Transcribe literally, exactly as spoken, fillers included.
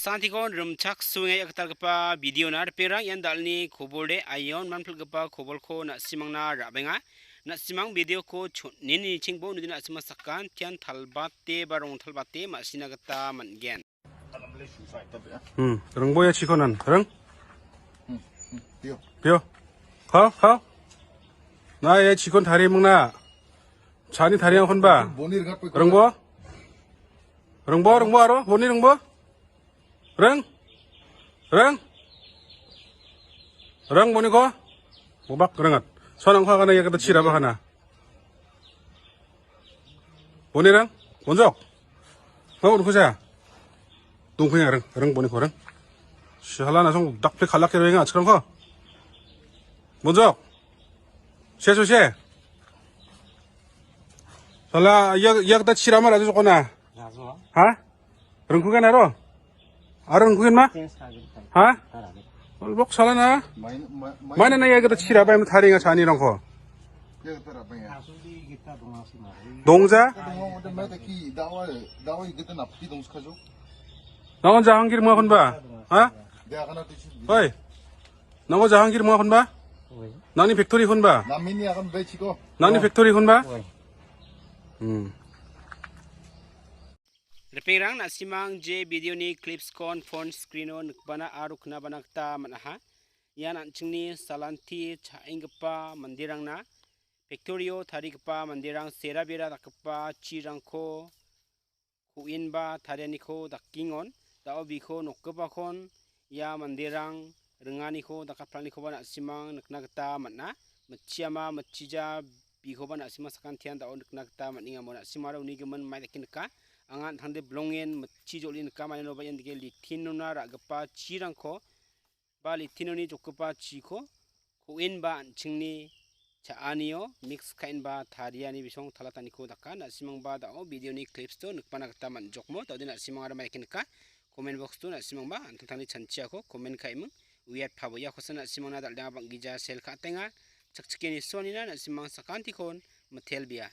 Santikon rimchaksoenga ia gitalgipa videona. Ripengrang, ian dal·ni kobol de, aion manpilgipa kobolko na·simangna ra·benga. Na·simang videoko chon·e nichengbo nudin na·sima sakantian talbate ba rongtalbate ma·sina gita man·gen. Hmm, ringbo ia chikonan, ring? Hmm, hmm, pio. Pio. Kau, kau. Na ia chikon tarimungna. Cha·ani tariangakonba. Boni ringatpoi. Ringbo? Ringbo, ringbo aro? Boni ringbo? Ring? Ring? Ring boniko? Bobak ringat. Sonangko agana ia kata chiraba kana. Boni ring? Bonjok. Kau dongkusa. Dongkuya ring, ring boniko ring. Sihala nasong dakpli kalak kira inga achkrangko. Bonjok. Seso se. Sala ia, ia kata chirama rajo sokona. Ha? Ringkugen aro? Aro ringkugen ma? Ha? Bok salana. Maina na ia kata chira bai taringa cha·anirangko. Dongja? Nangon Jahangir mungakon ba? Ha? Oi. Nango Jahangir mungakon ba? Nangni factory kon ba? Nangni factory kon ba? Hmm. Ripengrang, na·simang je videoni clipskon phone screeno nikbana aro knabana gita man·aha. Ian an·chingni salanti cha·enggipa manderangna, factoryo tarigipa manderang sera bera dakgipa chirangko ko·enba tarianiko dakengon. Da·o biko nokgipakon ia manderang ringaniko dakapranikoba na·simang nikna gita man·a. Mitchiama mitchija bikoba na·sima sakantian da·o nikna gita man·enga. Mo na·simara uni gimin mai dake nika. Anga an·tangde bilongen mitchi jol·e nika. Maninoba ian dike litinona ra·gipa chirangko ba litinoni jokgipa chiko ko·enba an·chingni cha·anio mix ka·enba tariani bisong talataniko daka. Na·simangba da·o videoni clipsto nikbana gita man·jokmo. Da·ode na·simangara maike nika. Comment boxto na·simangba an·tangtangni chanchiako comment ka·eming. Uiat paboiakosa na·simangna dal·danga bang·gija sel ka·atenga. Chakchike nisoanina na·simang sakantikon mitelbea.